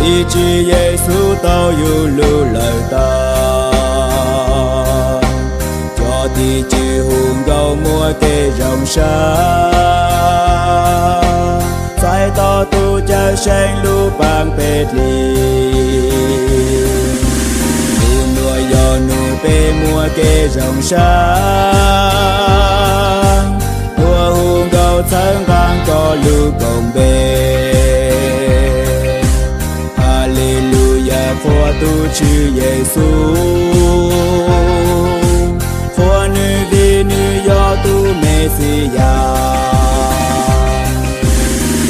Ib tsi Yexus tau yug lug lawm tag, cov tim tswv hu nkauj muaj kev zoo sab, txais tau tus Cawmseej lub paab peb dlig. Nub nuav yog nub peb muaj kev zoo sab, tuaj hu nkauj txhawb nqaa koj lub koom npe. Haleluyas, qhuas tus Tswv Yexus, qhuas nwg vim nwg yog tus Mexiyas.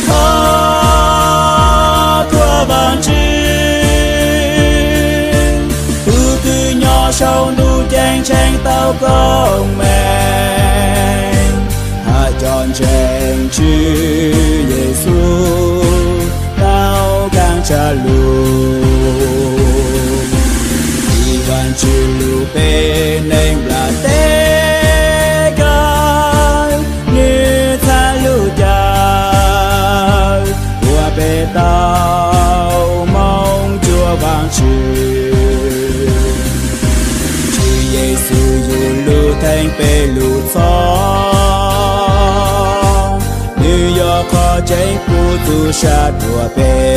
Thov tuag Vaajtswv, tug kws nyob sau ntuj ceeb tsheej tau koom meej, hab cov ntseeg Tswv Yexus tau kaaj tshaj lug. Vim Vaajtswv lug peb neeg nplas teb kawg, nwg txhaj lug caw, ua peb tau moog cuag Vaajtswv. Tswv Yexus yug lug theej peb lug txhoj, nwg yog qhov tseeb kuj txuj sa ruam peb.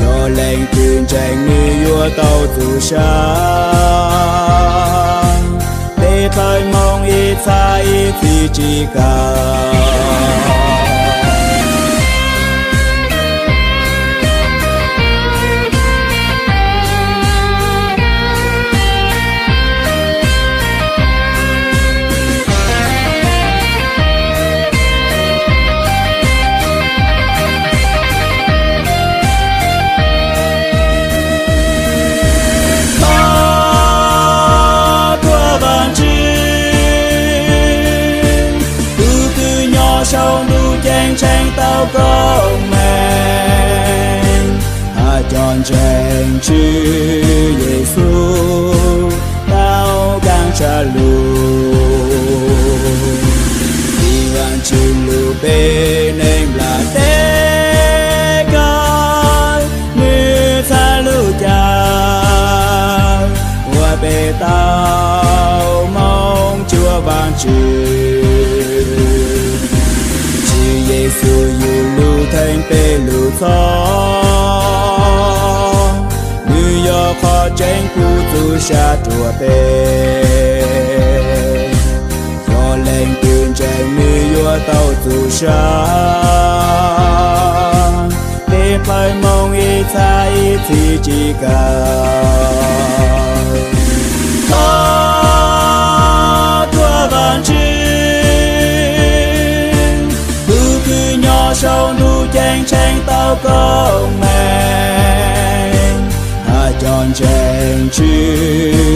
Yog leej twg ntseeg nwg yuav tau txuj sa, peb dlawb moog ib txha ib txhis tsi kawg. Thov tuag Vaajtswv, tug kws nyob sau ntuj ceeb tsheej tau koom meej, hab cov ntseeg Tswv Yexus tau kaaj tshaj lug. Vim Vaajtswv lug peb neeg nplas teb kawg, nwg txhaj lug caw, ua peb tau moog cuag Vaajtswv. Tswv Yexus yug lug theej peb lug txhoj, nwg yog qhov tseeb kuj txuj sa ruam peb. Yog leej twg ntseeg nwg yuav tau txuj sa, peb dlawb moog ib txha ib txhis tsi kawg. Thov tuag Vaajtswv, tug kws nyob sau ntuj ceeb tsheej tau koom meej, hab cov ntseeg Tswv